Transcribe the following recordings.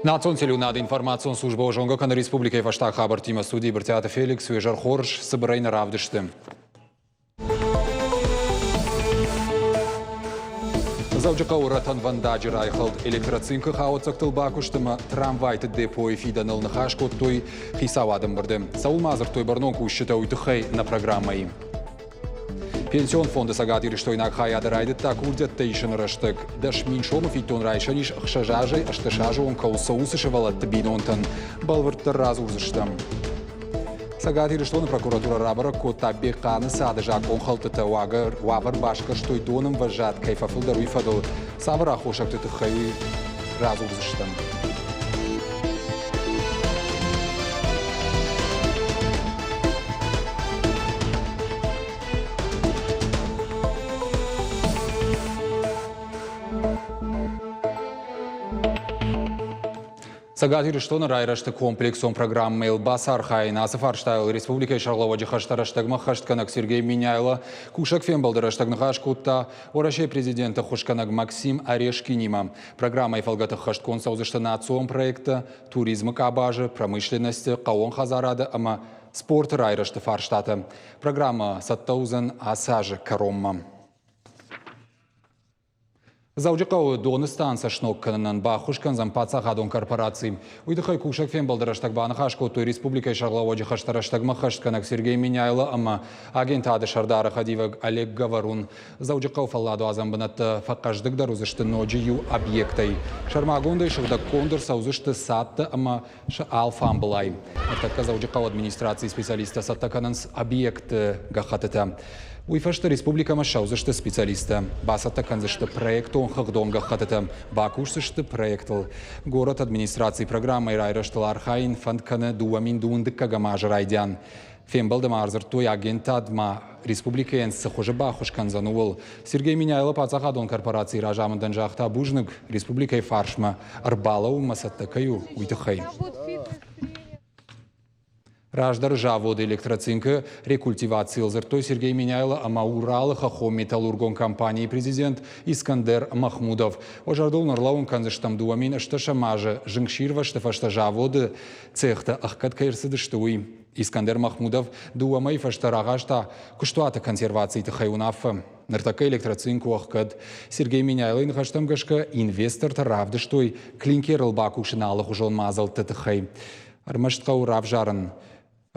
Национ телеуынады информацион службӕ зонгӕ кӕны республикӕйы фӕстаг хабӕрттимӕ студийы Брытъиаты Феликс уе зӕр хорз цыбырӕй нӕ равдысты. Дзӕуджыхъӕуы рӕтӕнвӕндаджы райхӕлд электроцинкы хауӕццӕгтыл бакуыст ӕмӕ трамвайты депойы фидӕныл ныхас кодтой хицауады ӕмбырды. Цӕуыл ма дзырдтой бӕрнон кусджытӕ, уый тыххӕй нӕ программӕйы. Пенсион фонды цӕгатирыстойнаг хайады райдыдта курдиӕттӕ исыны рӕстӕг. 10 000 сомы фиддон райсӕн ис 6 азӕй 18 азы онг кӕуыл цӕуы, уыцы сывӕллӕтты бинонтӕн. Бӕлвырддӕр радзурдзыстӕм. Цӕгат Ирыстоны прокуратурӕ рабӕрӕг кодта Бехъаны цады закъонхӕлдтытӕ уавӕр басгӕрстой доны ӕмвӕзад кӕй фӕфылдӕр, уый фӕдыл. Цавӕр аххосӕгты тыххӕй, уый радзурдзыстӕм. Цӕгат Ирыстоны райрӕзты комплексон программӕйыл бацархайын ацы фарстайыл республикӕйы сӕргълӕууӕджы хӕстӕ рӕстӕгмӕ хӕстгӕнӕг Сергей Меняйло кусӕг фембӕлды рӕстӕг ныхас кодта Уӕрӕсейы президенты ӕххуысгӕнӕг Максим Орешкинимӕ. Программӕйы фӕлгӕты ххӕстгонд цӕудзысты национ проекттӕ, туризмы къабазы, промышленности, хъӕууон хӕдзарады ӕмӕ спорты райрӕзты фарстатӕ. Программӕ цӕттӕ уыдзӕн ацы азы кӕронмӕ. Дзӕуджыхъӕуы доны станцӕ сног кӕнынӕн баххуыс кӕндзӕн паддзахадон корпораци. Уый тыххӕй кусӕг фембӕлды рӕстӕг баныхас кодтой республикӕйы сӕргълӕууӕджы хӕстӕ рӕстӕгмӕ хӕстгӕнӕг Сергей Меняйло ӕмӕ агентады сӕрдары хӕдивӕг Олег Говорун. Дзӕуджыхъӕуы фӕлладуадзӕн бынӕттӕ фӕхъӕздыгдӕр уыдзысты ноджы иу объектӕй. Сӕрмагондӕй сыгъдӕггонд ӕрцӕудзысты цадтӕ ӕмӕ сӕ алфамбылай. Ныртӕккӕ Дзӕуджыхъӕуы администрацийы специалисттӕ цӕттӕ кӕнынц объекты гӕххӕттытӕ. Уый фӕстӕ республикӕмӕ ссӕудзысты специалисттӕ, бацӕттӕ кӕндзысты проектон хыгъдон гӕххӕттытӕ, бакусдзысты проектыл. Горӕты администрацийы программӕйы райрӕзтыл архайын фӕнд кӕны 2000 дыккӕгӕм азы райдиан. Фембӕлды ма ӕрдзырдтой агентадмӕ республикӕйӕн цы хуызы баххуыс кӕндзӕн, ууыл. Сергей Меняйло паддзахадон корпорацийы разамындӕн загъта бузныг, республикӕйы фарсмӕ ӕрбалӕууынмӕ цӕттӕ кӕй у, уый тыххӕй. Раздӕры заводы электроцинкы рекультивацийыл дзырдтой Сергей Меняйло ӕмӕ Уралы хӕххон металлургон компанийы президент Искандер Махмудов. Уӕ зӕрдыл ӕрлӕууын кӕндзыстӕм 2008 азы зынгсирвӕзты фӕстӕ заводы цехтӕ ӕхгӕд кӕй ӕрцыдысты, уый. Искандер Махмудов дыууӕ мӕйы фӕстӕ рахаста куыстуаты консервацийы тыххӕй уынаффӕ. Ныртӕккӕ электроцинк у ӕхгӕд. Сергей Меняйлойы ныхӕстӕм гӕсгӕ инвестортӕ равдыстой клинкерыл бакусыны алыхуызон мадзӕлтты тыххӕй. Ӕрмӕст хъӕуы равзарын.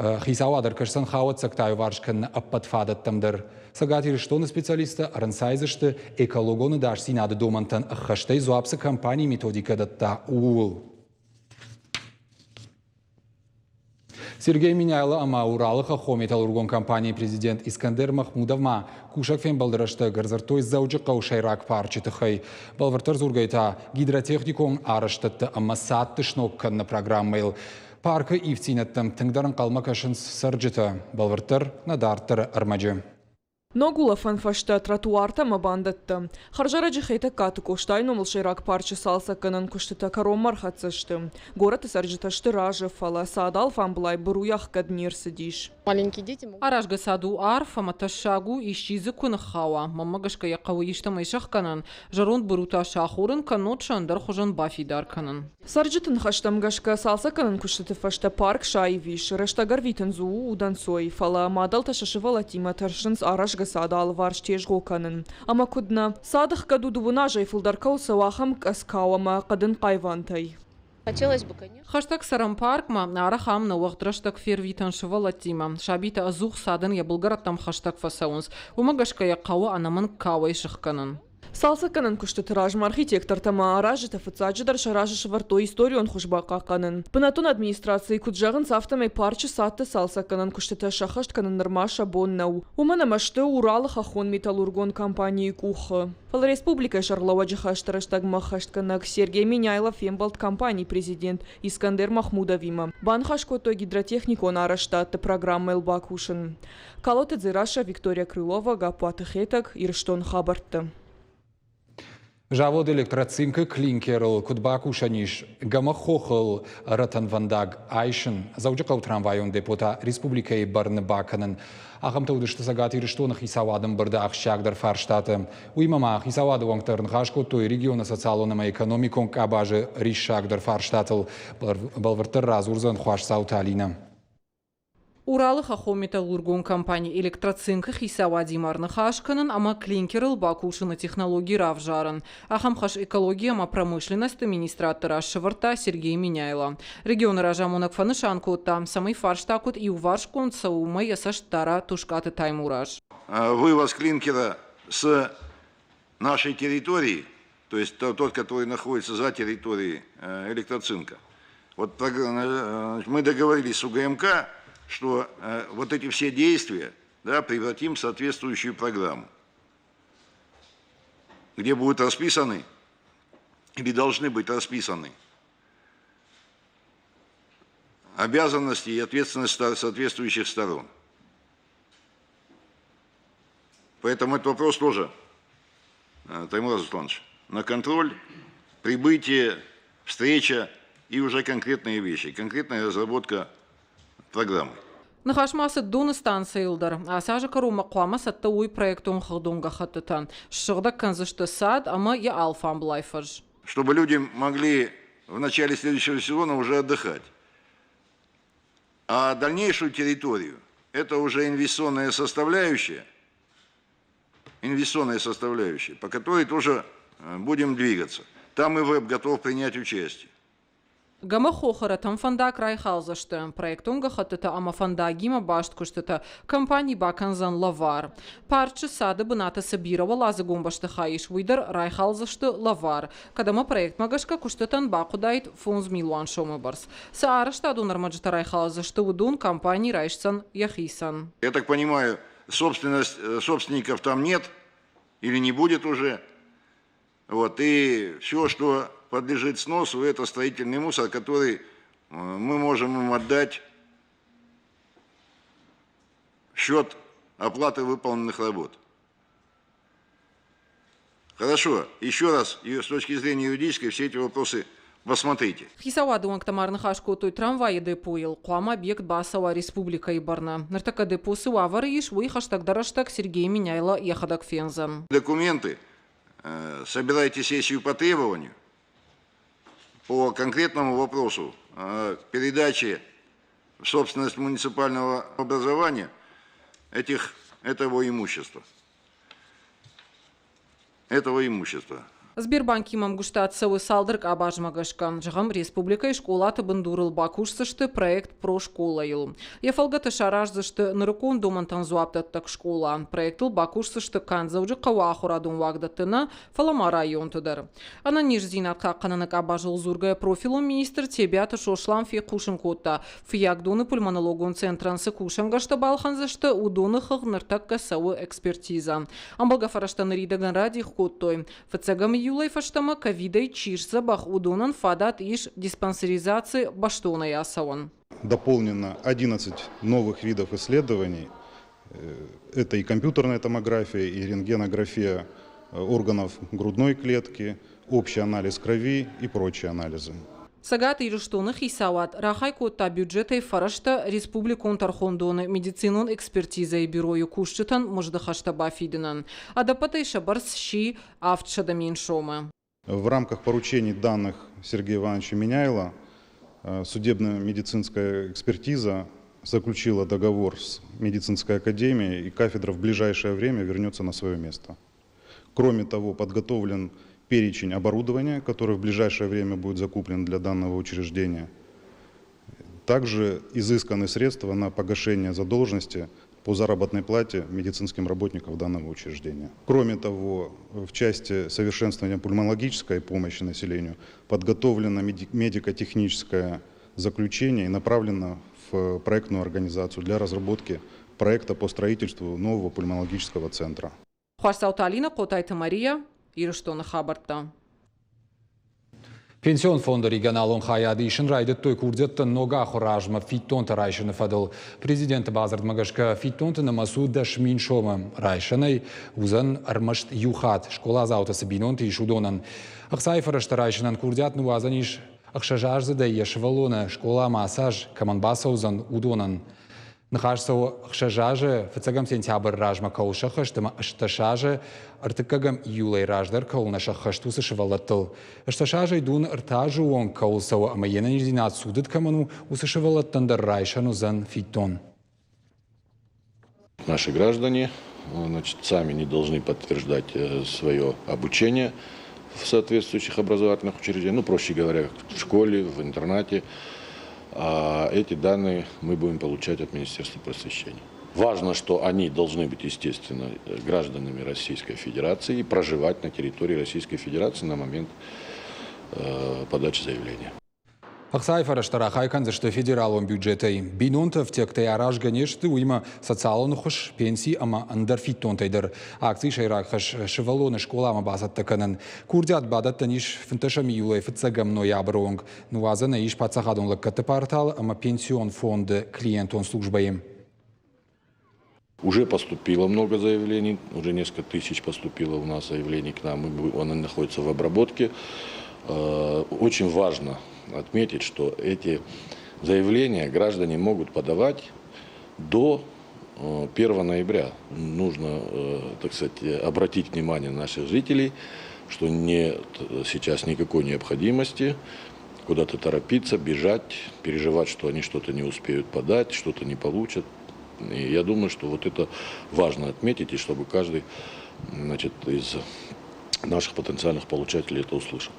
Хицауад ӕркӕсдзӕн хауӕццӕгтӕ аиуварс кӕныны ӕппӕт фадӕттӕм дӕр. Цӕгат Ирыстоны специалисттӕ ӕрынцайдзысты экологон ӕдасдзинады домӕнтӕн ӕххӕстӕй дзуапп цы компани методикӕ дӕтта, ууыл. Сергей Меняйло ӕмӕ Уралы хӕххон металлургон компанийы президент Искандер Махмудов ма кусӕг фембӕлды рӕстӕг ӕрдзырдтой Дзӕуджыхъӕуы сӕйраг парчы тыххӕй. Бӕлвырддӕр дзургӕйӕ та гидротехникон арӕзтӕдтӕ ӕмӕ цадты сног кӕныны программӕйыл. Паркы ивддзинӕдтӕм тынгдӕр ӕнхъӕлмӕ кӕсынц цӕрджытӕ. Бӕлвырддӕр нӕ дарддӕры ӕрмӕджы. Ног улӕфӕн фӕзтӕ, тротуартӕ ӕмӕ бандӕттӕ. Хӕрзӕрӕджы Хетӕгкаты Къостайы номыл сӕйраг парчы цалцӕггӕнӕн куыстытӕ кӕронмӕ ӕрхӕццӕ сты. Горӕты цӕрджытӕ сты разы, фӕлӕ цады алфамбылай быруйӕ ӕхгӕд не рцыдис. Аразгӕ цад у арф ӕмӕ тӕссаг у, исчи дзы куы ныххауа. Мӕнмӕ гӕсгӕ йӕ хъӕуы истӕмӕй сӕхгӕнын, зӕронд бырутӕ сахорын, кӕннод сӕ ӕндӕр хуызӕн бафидар кӕнын. Цӕрджыты ныхӕстӕм гӕсгӕ, цалцӕггӕнӕн куыстыты фӕстӕ парк саив ис, рӕстӕг ӕрвитын дзы у удӕнцой, фӕлӕ мадӕлтӕ сӕ сывӕллӕттимӕ тӕрсынц аразгӕ цады алыварс тезгъо кӕнын. Ӕмӕ куыд нӕ? Цады хгӕд у дыууын азӕй фылдӕр кӕуыл цӕуы, ахӕм къӕдз-кау ӕмӕ хъӕдын хъайвантӕй. Хӕстӕг цӕрӕн паркмӕ арӕх ам нӕ уӕгъд рӕстӕг фервитӕн сывӕллӕттимӕ. Сабитӕ ӕдзух цадӕн йӕ былгӕрӕттӕм хӕстӕг фӕцӕуынц. Уымӕ гӕсгӕ йӕ хъӕуы ӕнӕмӕнг кауӕй сыхгӕнын. Цалцӕггӕнӕн куыстыты размӕ архитектортӕ ӕмӕ аразджытӕ фыццаджыдӕр сӕ разы сӕвӕрдтой историон хуыз бахъахъхъӕнын. Бынӕттон администрацийы куыд зӕгъынц, афтӕмӕй парчы цадты цалцӕггӕнӕн куыстытӕ сӕххӕст кӕнын нырма сӕ бон нӕу. Уымӕн ӕмӕ сты Уралы хӕххон-металлургон компанийы къухы. Фӕлӕ республикӕйы сӕргълӕууӕджы хӕсты рӕстӕгмӕ ӕххӕстгӕнӕг Сергей Меняйло фембӕлд компанийы президент Искандер Махмудовимӕ. Баныхас кодтой гидротехникон арӕзтадты программӕйыл бакусын. Калоты Дзерассӕ, Виктория Крылова, Гаппуаты Хетӕг, Ирыстоны хабӕртты. Завод Электроцинк-ы клинкерыл куыд бакусӕн ис, гӕмӕх хохыл рӕтӕнвӕндаг айсын, Дзӕуджыхъӕуы трамвайон депо та республикӕйы бӕрны бакӕнын. Ахӕмтӕ уыдысты Цӕгат Ирыстоны хицауады ӕмбырды ахсджиагдӕр фарстатӕ. Уыимӕ ма хицауады уӕнгтӕ ӕрныхас кодтой регионы социалон ӕмӕ экономикон къабазы риссагдӕр фарстатыл. Бӕлвырддӕр радзурдзӕн Хуасдзауты Алинӕ. Уралы хӕххон-металлургон компани «Электроцинк»-ы хицауадимӕ ӕрныхас кӕнын ӕмӕ клинкерыл бакусыны технологи равзарын. Ахӕм хӕс экологи ӕмӕ промышленносты министрадты раз сӕвӕрдта Сергей Меняйло. Регионы разамонӕг фӕнысан кодта, цӕмӕй фарста куыд иуварсгонд цӕуы, уымӕ йӕ цӕст дара Тускъаты Таймураз. Вывоз клинкера с нашей территории, то есть тот, который находится за территорией Электроцинка. Вот мы договорились с УГМК, что вот эти все действия, да, превратим в соответствующую программу, где будут расписаны или должны быть расписаны обязанности и ответственность соответствующих сторон. Поэтому этот вопрос тоже, Таймураз Русланович, на контроль, прибытие, встреча и уже конкретные вещи, конкретная разработка программы. Ныхас ма цыд доны станцӕйыл дӕр. Ацы азы кӕронмӕ хъуамӕ цӕттӕ уой проектон хыгъдон гӕххӕттытӕ. Ссыгъдӕг кӕндзысты цад ӕмӕ йӕ алфамблай фӕз. Чтобы люди могли в начале следующего сезона уже отдыхать. А дальнейшую территорию – это уже инвестиционная составляющая, по которой тоже будем двигаться. Там и ВЭБ готов принять участие. Гӕмӕх хохы рӕтӕм фӕндаг райхалдзысты. Проектон гӕххӕттытӕ ӕмӕ фӕндагимӕ баст куыстытӕ компани бакӕндзӕн лӕвар. Парчы цады бынаты цы бирӕуӕладзыгон бӕстыхай ис, уый дӕр райхалдзысты лӕвар. Кӕд ӕмӕ проектмӕ гӕсгӕ куыстытӕн бахъуыдаид 5 милуан сомы бӕрц. Цы арӕзтадон ӕрмӕджытӕ райхалдзысты, уыдон компани райсдзӕн йӕхицӕн. Я так понимаю, собственность, собственников там нет или не будет уже. Вот, и все, что подлежит сносу, это строительный мусор, который мы можем им отдать в счет оплаты выполненных работ. Хорошо, еще раз, и с точки зрения юридической, все эти вопросы посмотрите. Хицауады уӕнгтӕ ма ӕрныхас кодтой трамвайы депойыл. Хъуамӕ объект бацӕуа республикӕйы бӕрны. Ныртӕккӕ депо цы уавӕры ис, уый хӕстӕгдӕр рӕстӕг Сергей Меняйло йӕхӕдӕг фендзӕн. Документы собирайте сессию по требованию по конкретному вопросу передачи в собственность муниципального образования этого имущества. Этого имущества. Сбербанкимӕ ӕмгуыстад цӕуы цалдӕр къабазмӕ гӕсгӕ. Зӕгъӕм, республикӕйы скъолаты бындурыл бакусдзысты проект «Прошкола»-йыл. Йӕ фӕлгӕты сараздзысты нырыккон домӕнтӕн дзуапдӕттӕг скъола. Проектыл бакусдзысты канд Дзӕуджыхъӕуы ахуырадон уагдӕтты нӕ, фӕлӕ ма районты дӕр. Ӕнӕниздзинад хъахъхъӕныны къабазыл дзургӕйӕ профилон министр Тебиаты Сослан фехъусын кодта, Фыййагдоны пульмонологон центрӕн цы кусӕнгӕрзтӕ балхӕндзысты, уыдоны хыгъд ныртӕккӕ цӕуы экспертизӕ. Ӕмбӕлгӕ фӕрӕзтӕ ныридӕгӕн радих кодтой. Фыццӕгӕм июлӕй фӕстӕмӕ ковидӕй чи сдзӕбӕх, уыдонӕн фадат ис диспансеризаци бӕстонӕй ацӕуын. Дополнено 11 новых видов исследований. Это и компьютерная томография, и рентгенография органов грудной клетки, общий анализ крови и прочие анализы. Цӕгат Ирыстоны хицауад рахай кодта бюджетӕй фӕрӕзтӕ республикон тӕрхондоны медицинон экспертизӕйы бюройы кусджытӕн мызды хӕстӕ бафидынӕн. Ӕдӕппӕтӕй сӕ бӕрц сси 700 000 сомы. В рамках поручений, данных Сергея Ивановича Меняйло, судебно-медицинская экспертиза заключила договор с медицинской академией, и кафедра в ближайшее время вернется на свое место. Кроме того, подготовлен перечень оборудования, который в ближайшее время будет закуплен для данного учреждения. Также изысканы средства на погашение задолженности по заработной плате медицинским работникам данного учреждения. Кроме того, в части совершенствования пульмонологической помощи населению подготовлено медико-техническое заключение и направлено в проектную организацию для разработки проекта по строительству нового пульмонологического центра. Хуасдзауты Алина, Хъотайты Мария, Ирыстоны хабӕрттӕ. Пенсион фонды регионалон хайады исын райдыдтой курдиӕттӕ ног ахуыры азмӕ фиддонтӕ райсыны фӕдыл. Президенты бадзырдмӕ гӕсгӕ фиддонты нымӕц у 10 000 сомы. Райсӕнӕй уыдзӕн ӕрмӕст иу хатт, скъоладзаутӕ цы бинонты ис, уыдонӕн. Ӕхцайы фӕрӕзтӕ райсынӕн курдиат ныууадзӕн ис ӕхсӕзаздзыдӕй йӕ сывӕллоны скъоламӕ ацы аз кӕмӕн бацӕудзӕн, уыдонӕн. Ныхас цӕуы ӕхсӕз азы фыццӕгӕм сентябры размӕ кӕуыл сӕххӕст ӕмӕ 18 азы ӕртыккӕгӕм июлӕй раздӕр кӕуыл нӕ сӕххӕст, уыцы сывӕллӕттыл. 18 азӕй дун ӕртӕ азы онг кӕуыл цӕуы ӕмӕ йе нӕниздзинад цудыд кӕмӕн у, уыцы сывӕллӕттӕн дӕр райсӕн уыдзӕн фиддон. Наши граждане, значит, сами не должны подтверждать свое обучение в соответствующих образовательных учреждениях, ну, проще говоря, в школе, в интернате. А эти данные мы будем получать от Министерства просвещения. Важно, что они должны быть, естественно, гражданами Российской Федерации и проживать на территории Российской Федерации на момент подачи заявления. Ӕхцайы фӕрӕзтӕ рахай кӕндзысты федералон бюджетӕй. Бинонты ӕфтиӕгтӕй аразгӕ не сты, уыимӕ социалон ӕххуыс, пенси ӕмӕ ӕндӕр фиддонтӕй дӕр. Акцийы сӕйраг хӕс сывӕллоны скъоламӕ бацӕттӕ кӕнын. Курдиат бадӕттӕн ис 15 июлӕй фыццӕгӕм ноябры онг. Ныууадзӕн ӕй ис паддзахадон лӕггӕдты порталы ӕмӕ пенсион фонды клиентон службӕйы. Уже поступило много заявлений, уже несколько тысяч поступило у нас заявлений к нам, они находятся в обработке. Очень важно отметить, что эти заявления граждане могут подавать до 1 ноября. Нужно, так сказать, обратить внимание наших жителей, что нет сейчас никакой необходимости куда-то торопиться, бежать, переживать, что они что-то не успеют подать, что-то не получат. И я думаю, что вот это важно отметить, и чтобы каждый, значит, из наших потенциальных получателей это услышал.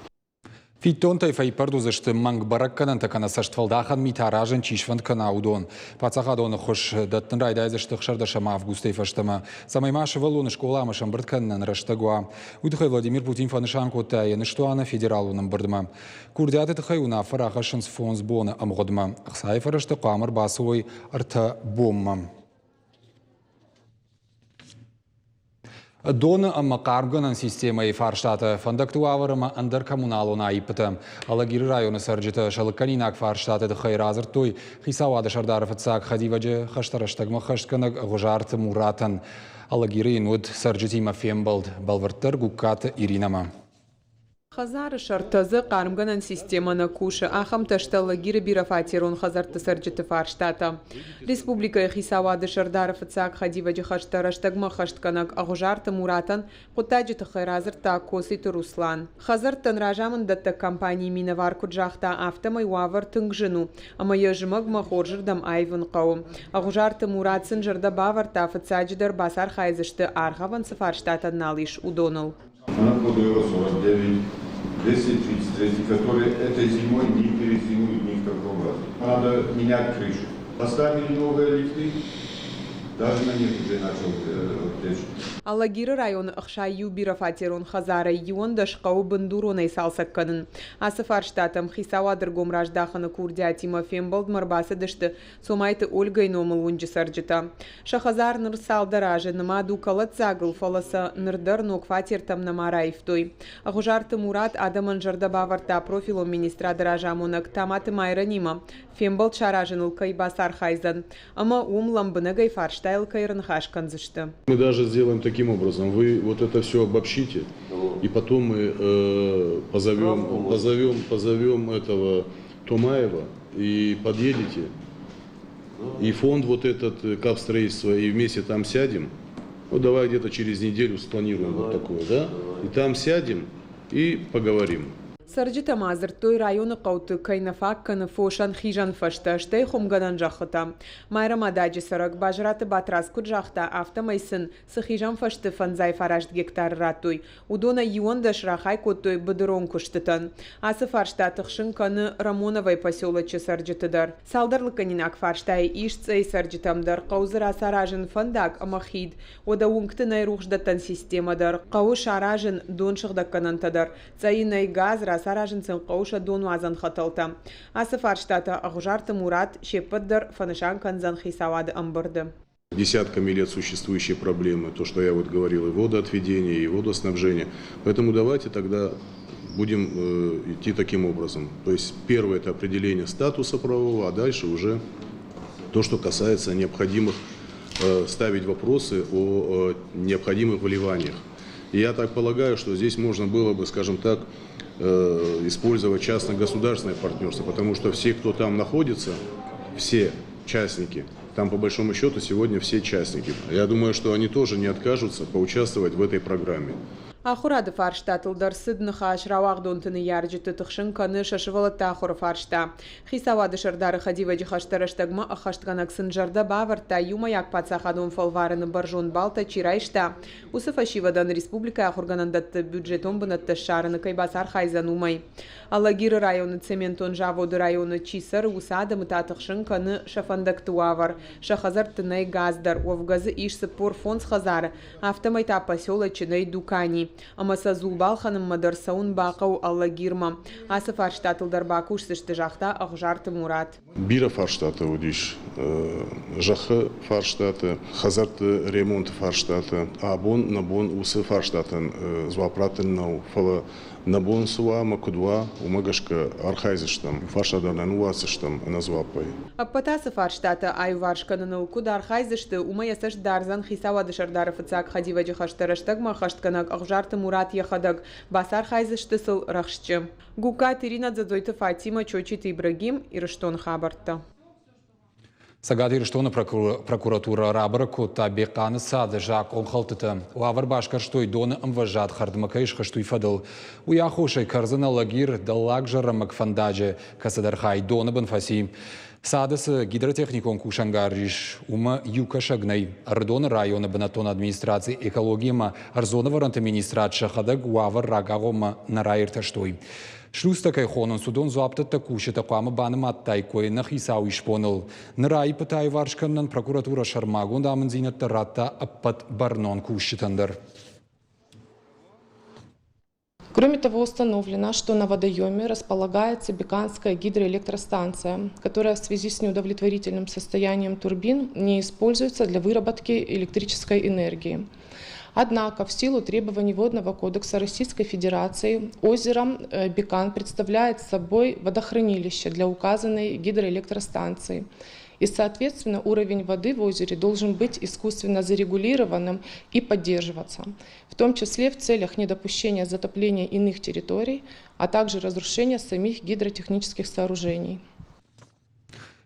Фиддонтӕй фӕиппӕрд уыдзысты мӕнг бӕрӕггӕнӕнтӕ кӕнӕ цӕстфӕлдахӕн митӕ аразын чи сфӕнд кӕна, уыдон. Паддзахадон ӕххуыс дӕттын райдайдзысты 16 августӕй фӕстӕмӕ, цӕмӕй ма сывӕллоны скъоламӕ сӕмбырд кӕнынӕн рӕстӕг уа. Уый тыххӕй Владимир Путин фӕнысан кодта йӕ ныстуаны федералон ӕмбырдмӕ. Курдиаты тыххӕй уынаффӕ рахӕссынц фондз боны ӕмгъуыдмӕ. Ӕхцайы фӕрӕзтӕ хъуамӕ ӕрбацӕуой ӕртӕ бонмӕ. Доны ӕмӕ хъармгӕнӕн системӕйы фарстатӕ, фӕндӕгты уавӕр ӕмӕ ӕндӕр коммуналон аиппытӕ. Алагиры районы цӕрджытӕ сӕ лыггӕнинаг фарстаты тыххӕй радзырдтой хицауады сӕрдары фыццаг хӕдивӕджы хӕстӕ рӕстӕгмӕ хӕстгӕнӕг Ӕгъуызарты Муратӕн. Алагиры йын уыд цӕрджытимӕ фембӕлд, бӕлвырддӕр Гугкаты Иринӕмӕ. Хӕдзары сӕртӕ дзы хъармгӕнӕн системӕ нӕ кусы, ахӕмтӕ сты Алагиры бирӕфатерон хӕдзӕртты цӕрджыты фарстатӕ. Республикӕйы хицауады сӕрдары фыццаг хӕдивӕджы хӕстӕ рӕстӕгмӕ ӕххӕстгӕнӕг Ӕгъуызарты Муратӕн хъуыддаджы тыххӕй радзырдта Коциты Руслан. Хӕдзӕрттӕн разамынддӕттӕг компанийы минӕвар куыд загъта, афтӕмӕй уавӕр тынг зын у ӕмӕ йӕ зымӕгмӕ хорзырдӕм аивын хъӕуы. Ӕгъуызарты Мурат сын зӕрдӕ бавӕрдта, фыццаджыдӕр бацархайдзысты, аргъӕвӕн цы фарстатӕн нал ис, уыдоныл. Она подает 49, 233, которые этой зимой не перезимуют ни в каком разе. Надо менять крышу. Поставили новые лифты, даже на них уже начал течь. Алагиры районы 61 бирӕфатерон хӕдзарӕй 11 хъӕуы бындуронӕй цалцӕг кӕнын. Ацы фарстатӕм хицауады ргом раздахыны курдиатимӕ фембӕлдмӕ ӕрбацыдысты Цомайты Ольгайы номыл уынджы цӕрджытӕ. Сӕ хӕдзар ныр цалдӕр азы нымад у кӕлӕддзагыл, фӕлӕ сӕ ныр дӕр ног фатертӕм нӕма раивтой. Ӕгъуызарты Мурат адӕмӕн зӕрдӕ бавӕрдта профилон министрады разамонӕг Таматы Майранимӕ фембӕлд саразыныл кӕй бацархайдзӕн ӕмӕ уым лӕмбынӕгӕй фарстайыл кӕй ӕрныхас кӕндзысты. Мы даже сделаем таким образом. Вы вот это все обобщите, и потом мы позовем, позовем, позовем этого Томаева и подъедете, и фонд вот этот капстроительства, и вместе там сядем. Ну, давай где-то через неделю спланируем вот такое, да? И там сядем и поговорим. Цӕрджытӕ ма дзырдтой, районы хъӕуты кӕй нӕ фаг кӕны фосӕн хизӕн фӕзтӕ, стӕй хуымгӕнӕн зӕххытӕ. Майрӕмададжы цӕрӕг Базраты Батрадз куыд загъта, афтӕмӕй сын цы хизӕн фӕзты 59 гектары радтой, уыдонӕй 11 рахай кодтой быдырон куыстытӕн. Ацы фарста тыхсын кӕны Рамоновой поселочы цӕрджыты дӕр. Цалдӕр лыггӕнинаг фарстайы ис Цъӕйы цӕрджытӕм дӕр. Хъӕуы дзы рацаразын фӕндаг ӕмӕ хид. Уӕдӕ уынгты нӕй рухсдӕттӕн системӕ дӕр. Хъӕуы саразын донсыгъдӕггӕнӕнтӕ дӕр. Цъӕйы нӕй газ, рацаразын сын хъӕуы сӕ донуадзӕн хӕтӕлтӕ. Ацы фарстатӕ Ӕгъуызарты Мурат се ппӕт дӕр фӕнысан кӕндзӕн хицауады ӕмбырды. Десятками лет существующие проблемы, то, что я вот говорил, и водоотведение, и водоснабжение. Поэтому давайте тогда Будем идти таким образом. То есть первое – это определение статуса правового, а дальше уже то, что касается необходимых ставить вопросы о необходимых вливаниях. И я так полагаю, что здесь можно было бы, скажем так, использовать частно-государственное партнерство, потому что все, кто там находится, все частники, там по большому счету сегодня все частники. Я думаю, что они тоже не откажутся поучаствовать в этой программе. Ахуырады фарстатыл дӕр цыд ныхас. Рауагъдонты ныййарджыты тыхсын кӕны сӕ сывӕллӕтты ахуыры фарста. Хицауады сӕрдары хӕдивӕджы хӕстӕ рӕстӕгмӕ ӕххӕстгӕнӕг сын зӕрдӕ бавӕрдта, иумӕйаг паддзахадон фӕлварӕны бӕрзонд баллтӕ чи райста, уыцы фӕсивӕдӕн республикӕйы ахуыргӕнӕндӕтты бюджетон бынӕттӕ ссарыны кӕй бацархайдзӕн, уымӕй. Алагиры районы цементон заводы районы чи цӕры, уыцы адӕмы та тыхсын кӕны сӕ фӕндӕгты уавӕр. Сӕ хӕдзӕртты нӕй газ дӕр, уӕвгӕ дзы ис 45 хӕдзары, афтӕмӕй та поселочы нӕй дукани, ӕмӕ сӕ дзул балхӕнынмӕ дӕр цӕуын бахъӕуы Алагирмӕ. Ацы фарстатыл дӕр бакусдзысты, загъта Ӕгъуызарты Мурат. Бирӕ фарстатӕ уыдис зӕххы фарстатӕ, хӕдзӕртты ремонты фарстатӕ. Абон нӕ бон уыцы фарстатӕн дзуапп раттын нӕу, фӕлӕ нӕ бон цы уа ӕмӕ куыд уа, уымӕ гӕсгӕ архайдзыстӕм, фарста дӕр нӕ ныууадздзыстӕм ӕнӕдзуаппӕй. Ӕппӕт ацы фарстатӕ аиуварс кӕныныл куыд архайдзысты, уымӕ йӕ цӕст дардзӕн хицауады сӕрдары фыццаг хӕдивӕджы хӕстӕ рӕстӕгмӕ ӕххӕстгӕнӕг Ӕгъуызарты Мурат йӕхӕдӕг. Бацархайдзысты сыл рӕхсджы. Гугкаты Иринӕ, Дзӕдзойты Фатимӕ, Чочиты Ибрагим, Ирыстоны хабӕрттӕ. Цӕгат Ирыстоны прокуратурӕ рабӕрӕг кодта Бехъаны цады закъонхӕлдтытӕ. Уавӕр басгӕрстой доны ӕмвӕзад хӕрдмӕ кӕй схызт, уый фӕдыл. Уый аххосӕй кӕрдзын Алагир дӕллаг зӕрӕмӕг фӕндаджы кӕцыдӕр хай доны бын фӕци. Цады цы гидротехникон кусӕнгарз ис, уымӕ иу кӕсӕг нӕй. Ӕрыдоны районы бынӕттон администраци экологи ӕмӕ ӕрдзон ӕвӕрӕнты министрад сӕхӕдӕг уавӕр рагагъоммӕ нӕ раиртӕстой. Шлюзтӕ кӕй хонынц, уыдон дзуапдӕттӕг кусджытӕ хъуамӕ банымадтаиккой нӕ хицау исбоныл. Ныр аиппытӕ аиварс кӕнынӕн прокуратурӕ сӕрмагонд амынддзинӕдтӕ радта ӕппӕт бӕрнон кусджытӕн дӕр. Кроме того, установлено, что на водоеме располагается Беканская гидроэлектростанция, которая в связи с неудовлетворительным состоянием турбин не используется для выработки электрической энергии. Однако в силу требований Водного кодекса Российской Федерации озеро Бекан представляет собой водохранилище для указанной гидроэлектростанции. И, соответственно, уровень воды в озере должен быть искусственно зарегулированным и поддерживаться, в том числе в целях недопущения затопления иных территорий, а также разрушения самих гидротехнических сооружений.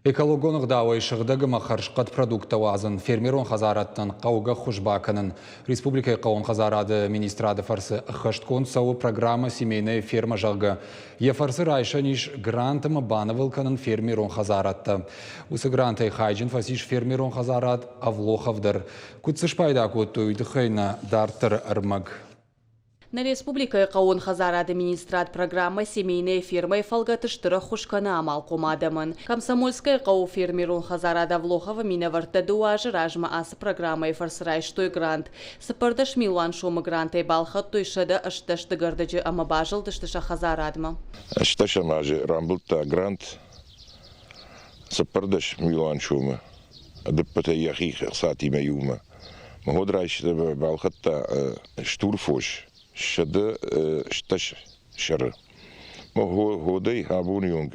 Экологон ӕгъдауӕй сыгъдӕг ӕмӕ хӕрзхъӕд продукттӕ уадзын, фермерон хӕдзарадтӕн хъӕугӕ ӕххуыс бакӕнын. Республикӕйы хъӕууон хӕдзарады министрады фӕрцы ӕххӕстгонд цӕуы программӕ «Семейная ферма», зӕгъгӕ. Йӕ фӕрцы райсӕн ис грант ӕмӕ банывыл кӕнын фермерон хӕдзарадтӕ. Уыцы грантӕй хайджын фӕцис фермерон хӕдзарад Авлохов дӕр. Куыд дзы спайда кодтой, уый тыххӕй нӕ дарддӕры ӕрмӕг. Нӕ республикӕйы хъӕууон хӕдзарады министрад программӕ «Семейная ферма»-йы фӕлгӕты стыр ӕххуыс кӕны амалхъом адӕмӕн. Комсомольскӕйы хъӕуы фермерон хӕдзарад Авлоховы минӕвӕрттӕ дыууӕ азы размӕ ацы программӕйы фӕрцы райстой грант. 14 милуан сомы грантӕй балхӕдтой 118 дыгӕрдыджы ӕмӕ базылдысты сӕ хӕдзарадмӕ. Ӕстдӕсӕм азы рамбылдта грант 14 милуан сомы ӕдыппӕтӕй йӕхи ӕхцатимӕ иумӕ. Мӕ райста балхӕдта стур фос 108 сӕры. Мӕ ходӕй абоны онг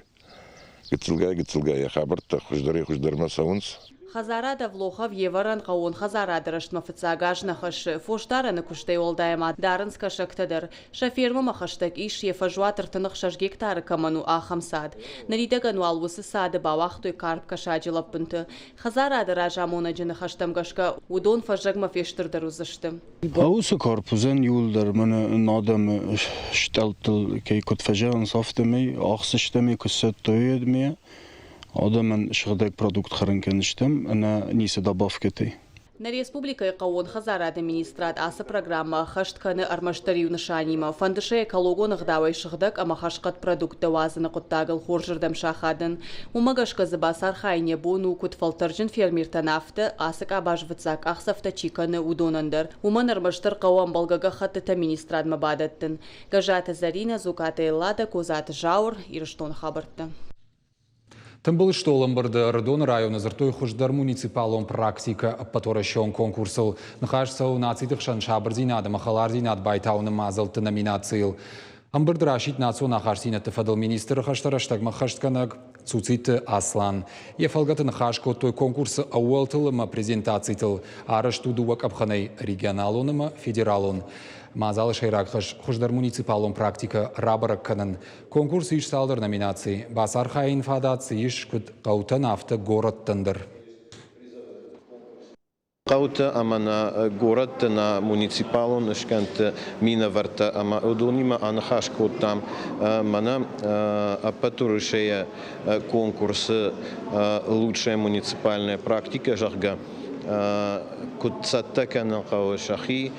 гыццылгай-гыццылгай йӕ хабӕрттӕ хуыздӕрӕй-хуыздӕрмӕ цӕуынц. Хӕдзарад Авлохов йе вӕрӕн хъӕууон хӕдзарады рӕзтмӕ фыццаг аз нӕ хӕссы. Фосдарӕны куыстӕй уӕлдай ма дарынц кӕсӕгтӕ дӕр. Сӕ фермӕмӕ хӕстӕг ис, йӕ фӕзуат 36 гектары кӕмӕн у, ахӕм цад. Ныридӕгӕн уал уыцы цады бауагътой карп кӕсаджы лӕппынты. Хӕдзарады разамонӕджы ныхӕстӕм гӕсгӕ, уыдон фӕззӕгмӕ фестырдӕр уыдзысты. Уыцы карп уыдзӕн иууылдӕр мӕнӕ адӕмы стъӕлттыл кӕй куыд фӕзӕгъынц, афтӕмӕй ахсдзыстӕм ӕй, куы сцӕттӕ уӕдмӕ адӕмӕн сыгъдӕг продукт хӕрын кӕндзыстӕм ӕнӕ ницы добавкӕтӕй. Нӕ республикӕйы хъӕууон хӕдзарады министрад ацы программӕ ӕххӕст кӕны ӕрмӕстдӕр иу нысанимӕ: фӕнды сӕ экологон ӕгъдауӕй сыгъдӕг ӕмӕ хӕрзхъӕд продукттӕ уадзыны хъуыддагыл хорзырдӕм сахадын. Уымӕ гӕсгӕ дзы бацархайын йӕ бон у куыд фӕлтӕрджын фермертӕн, афтӕ, ацы къабазы фыццаг къахдзӕфтӕ чи кӕны, уыдонӕн дӕр. Уымӕн ӕрмӕстдӕр хъӕуы ӕмбӕлгӕ гӕххӕттытӕ министрадмӕ бадӕттын. Гӕззаты Зӕринӕ, Дзукъаты Элладӕ, Козаты Зауыр, Ирыстоны хабӕрттӕ. Тымбыл стол ӕмбырды Ӕрыдоны районы дзырдтой хуыздӕр муниципалон практикӕ ӕппӕтуӕрӕсеон конкурсыл. Ныхас цӕуы нациты хсӕн сабырдзинад ӕмӕ хӕлардзинад байтауыны мадзӕлтты номинацийыл. Ӕмбырд расидт национ ахастдзинӕдты фӕдыл министры хӕстӕ рӕстӕгмӕ хӕстгӕнӕг Цуциты Аслан. Йӕ фӕлгӕты ныхас кодтой конкурсы ӕууӕлтыл ӕмӕ презентацитыл. Арӕзт у дыууӕ къӕпхӕнӕй регионалон ӕмӕ федералон. Мадзалы сӕйраг хӕс хуыздӕр муниципалон практикӕ рабӕрӕг кӕнын. Конкурсы ис цалдӕр номинацийы. Бацархайын фадат дзы ис куыд хъӕутӕн, афтӕ горӕттӕн дӕр. Хъӕуты ӕмӕ нӕ горӕтты нӕ муниципалон скӕндты минӕвӕрттӕ ӕмӕ уыдонимӕ аныхас кодтам мӕнӕ ӕппӕт Уӕрӕсейы конкурсы «Лучшая муниципальная практика», зӕгъгӕ, куыд цӕттӕ кӕнын хъӕуы сӕхи,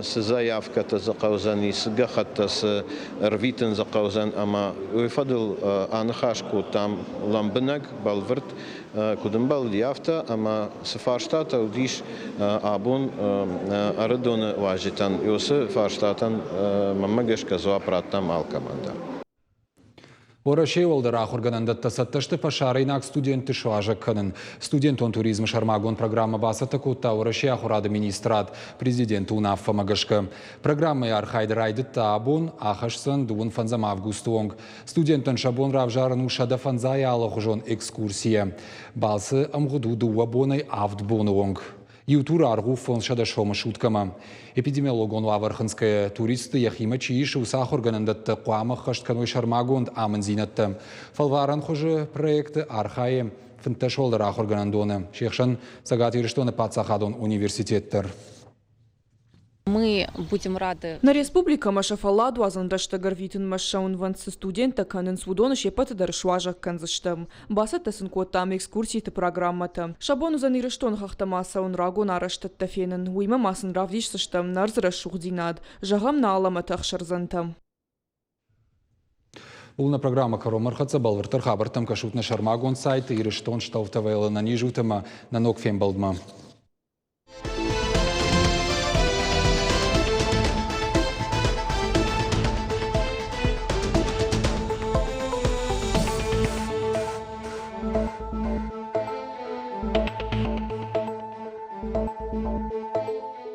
цы заявкӕтӕ дзы хъӕудзӕни, цы гӕххӕттӕ цы ӕрвитын дзы хъӕудзӕн ӕмӕ уый фӕдыл аныхас кодтам лӕмбынӕг, бӕлвырд куыд ӕмбӕлди, афтӕ, ӕмӕ цы фарстатӕ уыдис абон Ӕрыдоны уазджытӕн, уыцы фарстатӕн мӕнмӕ гӕсгӕ дзуапп радтам алкӕмӕн дӕр. Уӕрӕсейы уӕлдӕр ахуыргӕнӕндӕттӕ цӕттӕ сты фӕсарӕйнаг студентты суазӕг кӕнын. Студентон туризмы сӕрмагонд программӕ бацӕттӕ кодта Уӕрӕсейы ахуырады министрад президенты уынаффӕмӕ гӕсгӕ. Программӕйы архайд райдыдта абон, ахӕсдзӕн дыууын фӕндзӕм августы онг. Студенттӕн сӕ бон равзарын у 105 алыхуызон экскурсийӕ. Балцы ӕмгъуыд у дыууӕ бонӕй авд боны онг. Иу тур аргъ у 500 сомы суткӕмӕ. Эпидемиологон уавӕр хынцгӕйӕ, туристты йӕхимӕ чи ис, уыцы ахуыргӕнӕндӕттӕ хъуамӕ ӕххӕст кӕной сӕрмагонд амындзинӕдтӕ. Фӕлварӕн хуызы проекты архайы 15 уӕлдӕр ахуыргӕнӕндоны, се хсӕн Цӕгат Ирыстоны паддзахадон университет дӕр. Мы будем рады. Нӕ республикӕмӕ сӕ фӕлладуадзӕн рӕстӕг ӕрвитынмӕ ссӕуынвӕнд цы студенттӕ кӕнынц, уыдоны се ппӕты дӕр суазӕг кӕндзыстӕм. Бацӕттӕ сын кодтам экскурситы программӕтӕ. Сӕ бон уыдзӕн Ирыстоны хӕхтӕм ацӕуын, рагон арӕзтӕдтӕ фенын, уыимӕ ма сын равдисдзыстӕм нӕ ӕрдзы рӕсугъддзинад, зӕгъӕм, нӕ алӕмӕты ӕхсӕрдзӕнтӕ. Ууыл нӕ программӕ кӕронмӕ ӕрхӕццӕ. Бӕлвырддӕр хабӕрттӕм кӕсут нӕ сӕрмагонд сайты Ирыстон Стӕлфтӕ ӕнӕниз ут ӕмӕ нӕ ног фембӕлдмӕ.